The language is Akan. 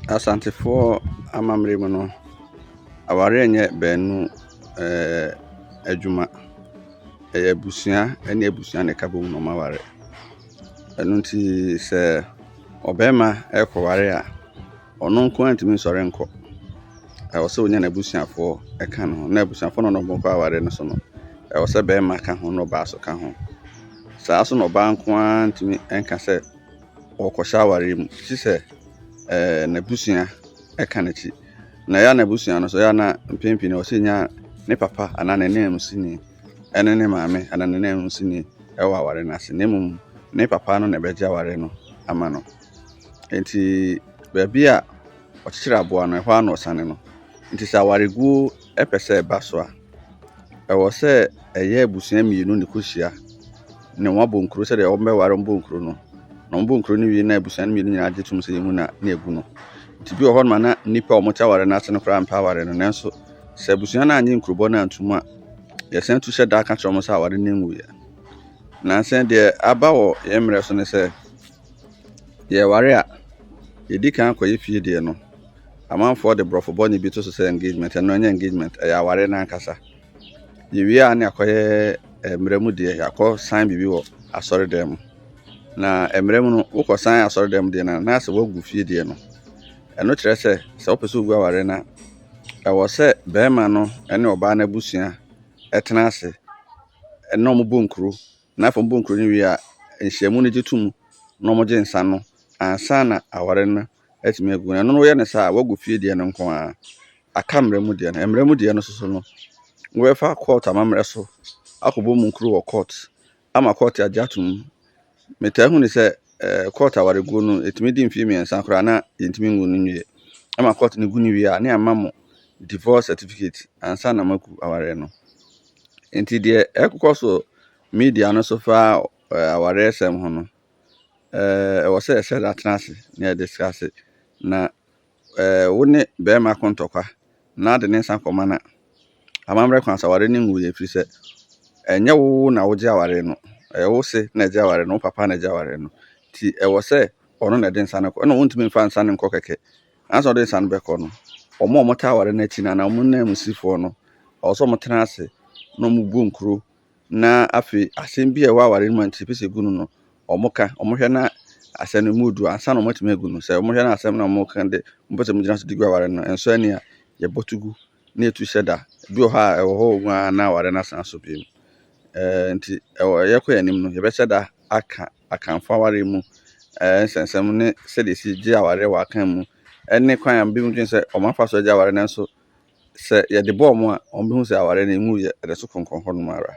Asantefoɔ amammerɛ mu no, awareɛ nyɛ baanu adwuma. Ɛyɛ abusua ne abusua na ɛka bom na wɔaware. Ɛno nti sɛ ɔbarima rekɔware a, ɔno nko ara ntumi nsɔre nkɔ. Ɛwɔ sɛ ɔnya n'abusuafoɔ ka ne ho. Na abusuafoɔ no a ɔne wɔn rekɔ aware no nso no, ɛwɔ sɛ barima ka ho na ɔbaa nso ka ho. Saa nso na ɔbaa nko ara ntumi nka sɛ ɔrekɔhyɛ awareɛ mu gye sɛ n'abusua ka n'akyi. Na ɛyɛ a n'abusua no nso, ɛyɛ a na mpɛn pii no ɛwɔ sɛ ɔnya ne papa anaa ne nanmusini ne ne maame anaa ne nanmusini wɔ aware no ase. Na mmom ne papa no na ɛbɛgye aware no ama no. Nti baabi a ɔkyekyere aboa no, ɛhɔ ara na ɔsane no. Nti sɛ awareguo pɛ sɛ ɛba so a, ɛwɔ sɛ ɛyɛ abusua mmienu na ɛkɔhyia na wɔabɔ nkuro sɛdeɛ wɔbɛware wɔbɔ nkuro no. Na wɔbɔ nkuro no wie na abusua no mmienu nyinaa gye tom sɛ yɛhu no a, na yɛagu no. Nti bi wɔ hɔnom a na nnipa a wɔte aware no ase no koraa mpɛ aware no, nanso sɛ abusua no annye nkurobɔ no antom a, yɛsan tu hyɛ da ka kyerɛ wɔn sɛ aware no nwuiɛ. Nansa deɛ aba wɔ yɛn mmerɛ so ne sɛ, yɛware a, yɛdi kan kɔyɛ fie deɛ no. Amanfoɔ de borɔfo bɔne bi to so sɛ engagement. Ɛno ɛnyɛ engagement, ɛyɛ aware no ankasa. Yɛwie a na yɛakɔyɛ mmerɛ mu deɛ, yɛakɔ sign biribi wɔ asɔredan mu. Na mmerɛ mu no, wokɔ sign asɔredan mu deɛ no a, na asɛ woagu fie deɛ no. Ɛno kyerɛ sɛ, sɛ wopɛ sɛ wogu aware no a, ɛwɔ sɛ barima no ne ɔbaa no abusua tena ase na wɔbɔ nkuro. Na afei wɔbɔ nkuro no wie a, nhyiamu no gye tom na wɔgye nsa no ansa na aware no atumi agu. Na ɛno no woyɛ no saa a, woagu fie deɛ no nko ara. Aka mmerɛ mu deɛ no. Mmerɛ mu deɛ no nso no, wobɛfa court amammerɛ so akɔbɔ mu nkuro wɔ court ama court agye atom. Metaa hu ne sɛ court awareguo no, ɛtumi di mfeɛ 3 koraa na yɛntumi ngu no nwie. Ama court no gu no wie a, na yɛama mo divorce certificate ansa na moagu awareɛ no. Nti deɛ ɛkokɔ so media no so fa awareɛsɛm ho no, ɛwɔ sɛ yɛhyɛ da tena ase na yɛdiscuss. Na wo ne barima ko ntɔkwa na ade ne nsa kɔma no a, amammerɛ kwan so aware no nwuiɛ, ɛfiri sɛ ɛnyɛ wo na wogye aware no. Ɛyɛ wo se na ɛgye aware no, wo papa na ɛgye aware no. Nti ɛwɔ sɛ ɔno na ɛde nsa no kɔ. Ɛna wontumi mfa nsa no nkɔ kɛkɛ. Ansa ɔde nsa no bɛkɔ no, wɔn a wɔte aware no akyi no anaa wɔn nanmusifoɔ no, ɛwɔ sɛ wɔtena ase na wɔbɔ nkuro, na afei asɛm bi a ɛwɔ aware no mu a nti ɛpɛ sɛ ɛgu no no, wɔka. Wɔhwɛ na asɛm no mu du ansa na wɔatumi agu no. Sɛ wɔhwɛ na asɛm no a wɔka de wɔpɛ sɛ wɔgyina so de gu aware no, ɛnsɔ ani a, yɛbɔ to gu na yɛtu hyɛ da. Bi wɔ hɔ a ɛwɔ hɔ wɔ mu ara na aware no asan so bio. Nti ɛwɔ yɛkɔ yɛn anim no, yɛbɛhyɛ da aka Akanfo aware mu nsɛnsɛm ne sɛdeɛ ɛsi gye awareɛ wɔ Akan mu, ne kwan a binom dwene sɛ wɔafa so agye aware, nanso sɛ yɛde bɔɔ wɔn a, wɔbɛhu sɛ aware no nwuiɛ, ɛda so kronkron hɔnom ara.